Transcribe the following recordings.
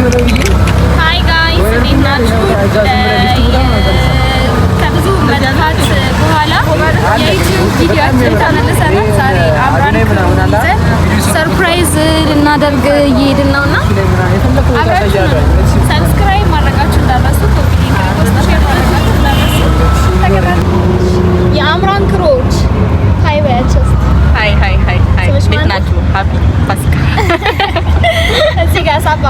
Hi guys፣ እንዴት ናችሁ? ከብዙ መጥፋት በኋላ የ YouTube ቪዲዮአችን ተመልሰናል። ዛሬ አምራን ይዘን surprise ልናደርግ እየሄድን ነው እና አብራችሁ subscribe ማድረጋችሁ እንዳትረሱ፣ copy link፣ repost፣ share ማድረጋችሁ እንዳትረሱ። ተከታተሉ። የአምራን crew ዎች hi በያቸው እስኪ። Hi hi hi hi፣ ስምሽ እንዴት ማን ነው? ናችሁ? Happy ፋሲካ። እዚህ ጋር ሳባ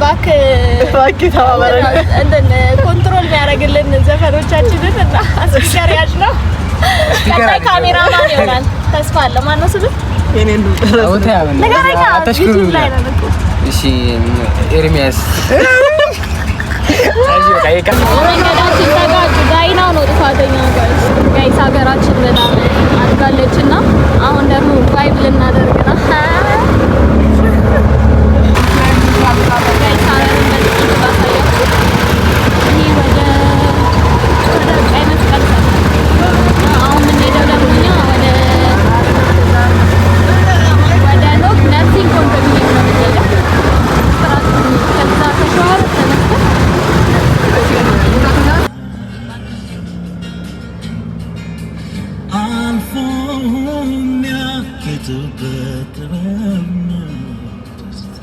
ባክ እባክህ ተባበረን። እንትን control የሚያደርግልን ዘፈኖቻችንን እና speaker ያዥ ነው። ቀጣይ ካሜራማን ይሆናል ተስፋ አለ። ማነው ስምህ? ንገረኛ። YouTube ላይ ነው እኮ። እሺ፣ ኤርሚያስ። መንገዳችን ተጋጩ። ዳይናው ነው ጥፋተኛ። Guys, guys፣ ሀገራችን በጣም አድጋለች እና አሁን ደግሞ vibe ልናደርግ ነው። Guys፣ ሀረርን በጥቂቱ ባሳያችሁ ይሄ ወደ ቀይ መስቀል ሰፈር። አሁን የምንሄደው ደግሞ እኛ ወደ ኖክ nursing ኮንዶሚኒየም ነው የምንሄደው። ከዛ ከሸዋሮ ተነስተን አልፎ የሚያጌጥበት ጥበብ ነው ደስታ።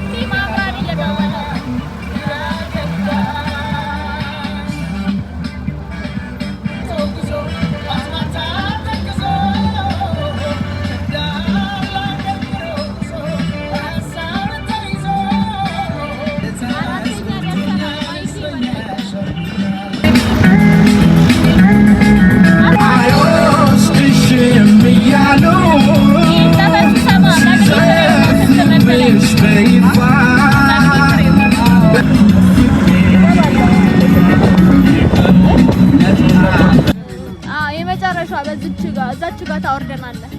Team አምራን እየደወለ ነው። አይወስድሽም እያሉ ሲዘፍንብሽ በይፋ። አዎ፣ የመጨረሻ በዚች ጋር እዛች ጋር ታወርደናለህ።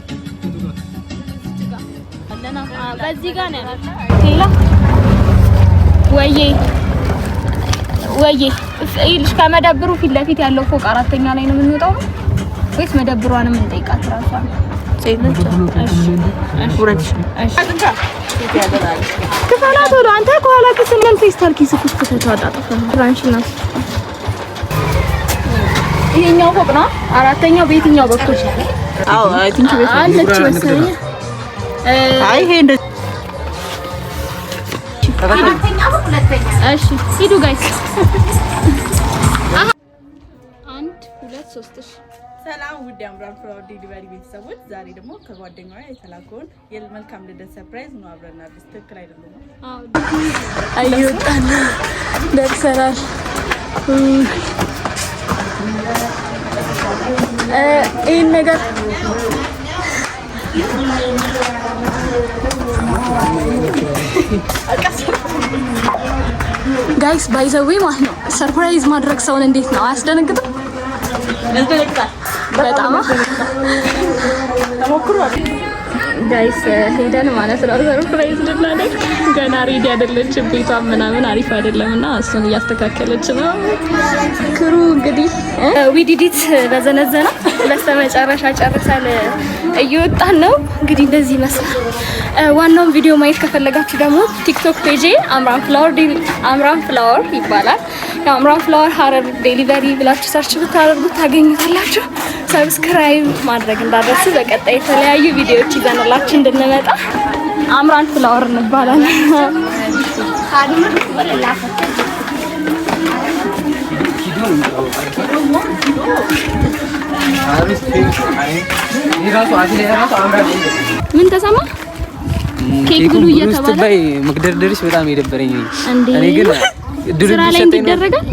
እዚች ጋር አለና፣ አዎ፣ በዚህ ጋር ነው ያለው። ሌላ ወዬ ወዬ ይኸውልሽ፣ ከመደብሩ ፊት ለፊት ያለው ፎቅ አራተኛ ላይ ነው የምንወጣው ነው ወይስ መደብሯንም እንጠይቃት እራሷን? እሺ፣ ክፈላ ቶሎ። አንተ ከኋላ ኪስ ምን ፌስታል ኪስ ውስጥ ክተተው አጣጥፈህ ብራንሽና ይሄኛው ፎቅ ነው። አራተኛው በየትኛው በኩል? አዎ፣ I think ቤት አለች መሰለኝ። አይ፣ ይሄ እንደ እሺ ሂዱ guys። አንድ፣ ሁለት፣ ሶስት። እሺ። ሰላም ውድ የአምራን Flower Delivery ቤተሰቦች፣ ዛሬ ደግሞ ከጓደኛዋ የተላከውን የመልካም ልደት surprise ነው አብረን አዲስ ትክክል አይደለም? እየወጣን ደርሰናል። ይህን ነገር guys፣ by the way ማለት ነው፣ surprise ማድረግ ሰውን እንዴት ነው? አያስደነግጥም? በጣም guys፣ ሄደን ማለት ነው surprise ልናደርግ። ገና ready አይደለችም፣ ቤቷ ምናምን አሪፍ አይደለም እና እሱን እያስተካከለች ነው። Crew እንግዲህ we did it በዘነዘና በስተመጨረሻ ጨርሰን እየወጣን ነው። እንግዲህ እንደዚህ ይመስላል። ዋናውን ቪዲዮ ማየት ከፈለጋችሁ ደግሞ TikTok page አምራን Flower፣ አምራን Flower ይባላል። ያው አምራን Flower ሀረር Delivery ብላችሁ search ብታደርጉት ታገኙታላችሁ። Subscribe ማድረግ እንዳትረሱ። በቀጣይ የተለያዩ ቪዲዮዎች ይዘንላችሁ እንድንመጣ አምራን Flower እንባላለን። ምን ተሰማ? ኬክ ብሉ እየተባለ ስትባይ መግደርደርሽ በጣም የደበረኝ። እንዴ! እኔ ግን ድል ስራ ላይ ቢሰጠኝ ነው እንዲደረጋል።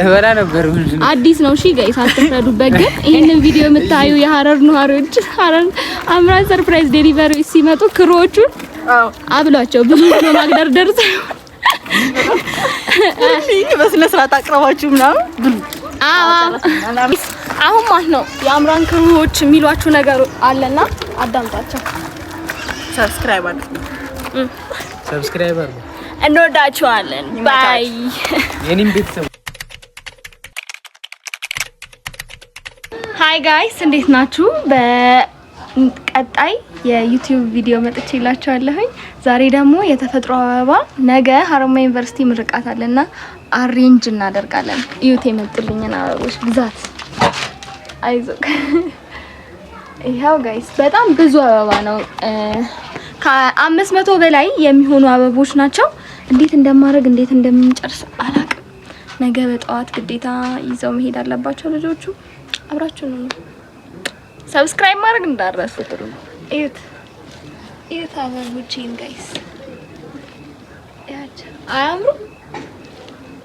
እበላ ነበር። አዲስ ነው። እሺ guys፣ አትፍረዱበት። ግን ይህንን ቪዲዮ የምታዩ የሀረር ነዋሪዎች፣ ሀረር አምራን surprise delivery ሲመጡ crew ዎቹን አብሏቸው። ብዙ ብሎ ማግደርደር ሳይሆን በስነ ስርዓት አቅርባችሁ ምናምን ብሉ። አሁን ማለት ነው የአምራን crew ዎች የሚሏችሁ ነገር አለና አዳምጧቸው። Subscribe አድርጉ። Subscribe አድርጉ። እንወዳችኋለን። Bye። የኔም ቤተሰብ። Hi guys፣ እንዴት ናችሁ? በቀጣይ የ YouTube ቪዲዮ መጥቼላችኋለሁኝ። ዛሬ ደግሞ የተፈጥሮ አበባ፣ ነገ ሀረማያ ዩኒቨርሲቲ ምርቃት አለና arrange እናደርጋለን። እዩት የመጡልኝን አበቦች ብዛት። አይዞክ፣ ይኸው guys፣ በጣም ብዙ አበባ ነው። ከ500 በላይ የሚሆኑ አበቦች ናቸው። እንዴት እንደማደርግ፣ እንዴት እንደምንጨርስ አላቅም። ነገ በጠዋት ግዴታ ይዘው መሄድ አለባቸው ልጆቹ። አብራችሁ ነው። Subscribe ማድረግ እንዳትረሱ። እዩት እዩት አበቦቼን guys፣ ያቸው አያምሩ?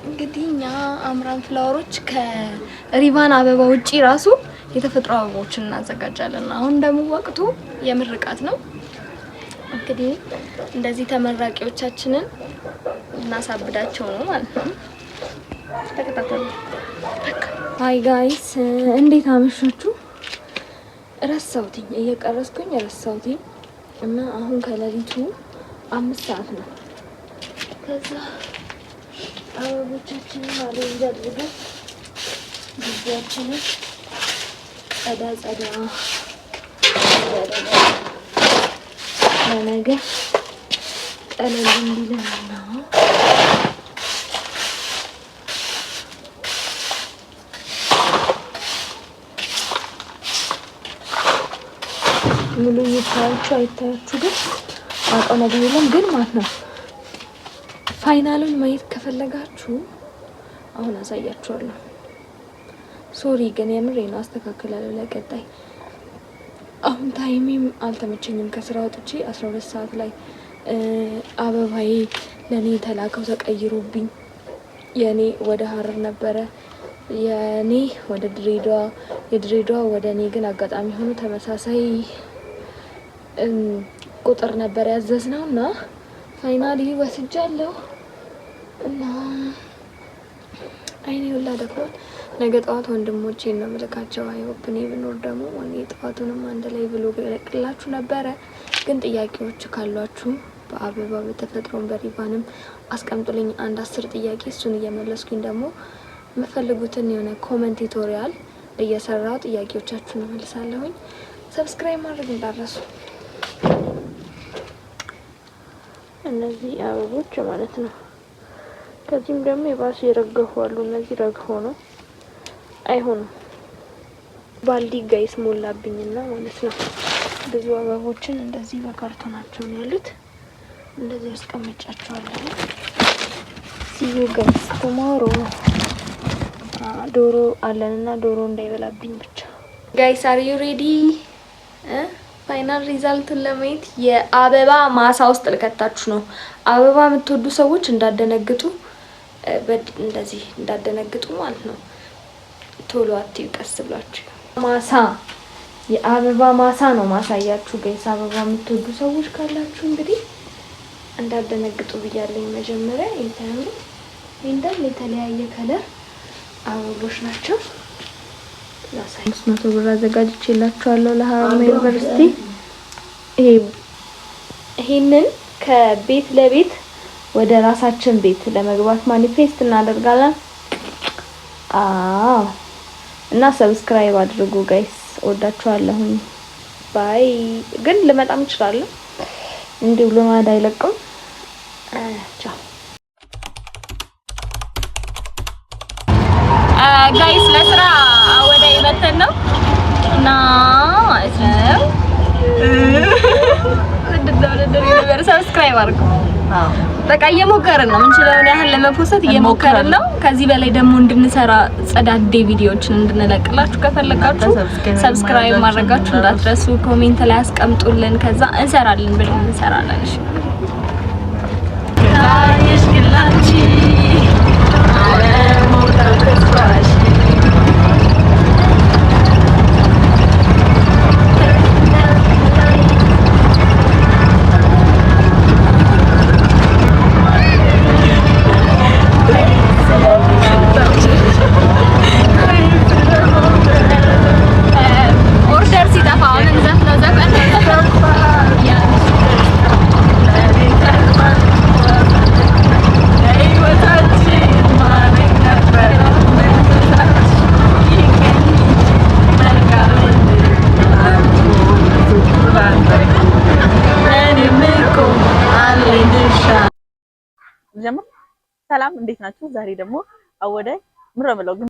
እንግዲህ እኛ አምራን flower ኦች ከሪቫን አበባ ውጪ ራሱ የተፈጥሮ አበቦችን እናዘጋጃለን። አሁን ደግሞ ወቅቱ የምርቃት ነው። እንግዲህ እንደዚህ ተመራቂዎቻችንን እናሳብዳቸው ነው ማለት ነው። ተከታተሉ። Hi guys፣ እንዴት አመሻችሁ? ረሳሁትኝ፣ እየቀረጽኩኝ ረሳሁትኝ እና አሁን ከሌሊቱ 5 ሰዓት ነው። ከዛ አበቦቻችንን arrange አድርገን ጊዜያችንን ጸዳ ጸዳ እያደረግን ለነገ ቀለል እንዲለን ነው። ሙሉ ይታያችሁ አይታያችሁ ግን አውቀው ነገር የለም ግን ማለት ነው። Final ኡን ማየት ከፈለጋችሁ አሁን አሳያችኋለሁ። Sorry ግን የምሬ ነው፣ አስተካክላለሁ ለቀጣይ። አሁን time ኤም አልተመቸኝም። ከስራ ወጥቼ 12 ሰዓት ላይ አበባዬ ለእኔ የተላከው ተቀይሮብኝ፣ የእኔ ወደ ሀረር ነበረ፣ የእኔ ወደ ድሬዳዋ፣ የድሬዳዋ ወደ እኔ፣ ግን አጋጣሚ ሆኖ ተመሳሳይ ቁጥር ነበር ያዘዝነው እና finally ወስጃለሁ እና አይኔ ሁላ ደክሟል። ነገ ጠዋት ወንድሞቼን ነው የምልካቸው። I hope እኔ ብኖር ደግሞ እኔ ጠዋቱንም አንድ ላይ vlog እለቅላችሁ ነበረ። ግን ጥያቄዎች ካሏችሁ በአበባ፣ በተፈጥሮም፣ በሪቫንም አስቀምጡልኝ አንድ 10 ጥያቄ። እሱን እየመለስኩኝ ደግሞ የምፈልጉትን የሆነ comment tutorial እየሰራው ጥያቄዎቻችሁን እመልሳለሁኝ። Subscribe ማድረግ እንዳትረሱ። እነዚህ አበቦች ማለት ነው። ከዚህም ደግሞ የባሱ የረገፉ አሉ። እነዚህ ረግፈው ነው፣ አይሆኑም። ባልዲ guys ሞላብኝና ማለት ነው። ብዙ አበቦችን እንደዚህ በካርቶናቸው ነው ያሉት። እንደዚህ አስቀምጫቸዋለሁ። See you guys tomorrow። ዶሮ አለንና ዶሮ እንዳይበላብኝ ብቻ። Guys, are you ready? Final result ኡን ለማየት የአበባ ማሳ ውስጥ ልከታችሁ ነው። አበባ የምትወዱ ሰዎች እንዳደነግጡ፣ እንደዚህ እንዳደነግጡ ማለት ነው። ቶሎ አትዩ፣ ቀስ ብላችሁ። ማሳ፣ የአበባ ማሳ ነው ማሳያችሁ guys። አበባ የምትወዱ ሰዎች ካላችሁ እንግዲህ እንዳደነግጡ ብያለኝ። መጀመሪያ የታያሉ፣ እንዳለ የተለያየ color አበቦች ናቸው። 500 ብር አዘጋጅቼላችኋለሁ ለሀረማያ ዩኒቨርሲቲ። ይሄንን ከቤት ለቤት ወደ ራሳችን ቤት ለመግባት manifest እናደርጋለን። አዎ፣ እና subscribe አድርጉ guys፣ ወዳችኋለሁኝ። Bye። ግን ልመጣም እችላለሁ። እንዲሁ ልማድ አይለቅም። ቻው guys፣ ለስራ ወደ ይመተን ነው እና ማለት ነው። Subscribe አድርጉ። በቃ እየሞከርን ነው፣ የምንችለውን ያህል ለመፖሰት እየሞከርን ነው። ከዚህ በላይ ደግሞ እንድንሰራ፣ ጸዳዴ ቪዲዮዎችን እንድንለቅላችሁ ከፈለጋችሁ subscribe ማድረጋችሁ እንዳትረሱ። Comment ላይ አስቀምጡልን። ከዛ እንሰራለን ብለን እንሰራለን። እሺ ታየሽ ግላንቺ አለመውጣት ተስፋሽ። Order ሲጠፋ አሁን እንዘፍነው ዘፈን። ሰላም እንዴት ናችሁ? ዛሬ ደግሞ አወዳይ ምረ ምለው ግን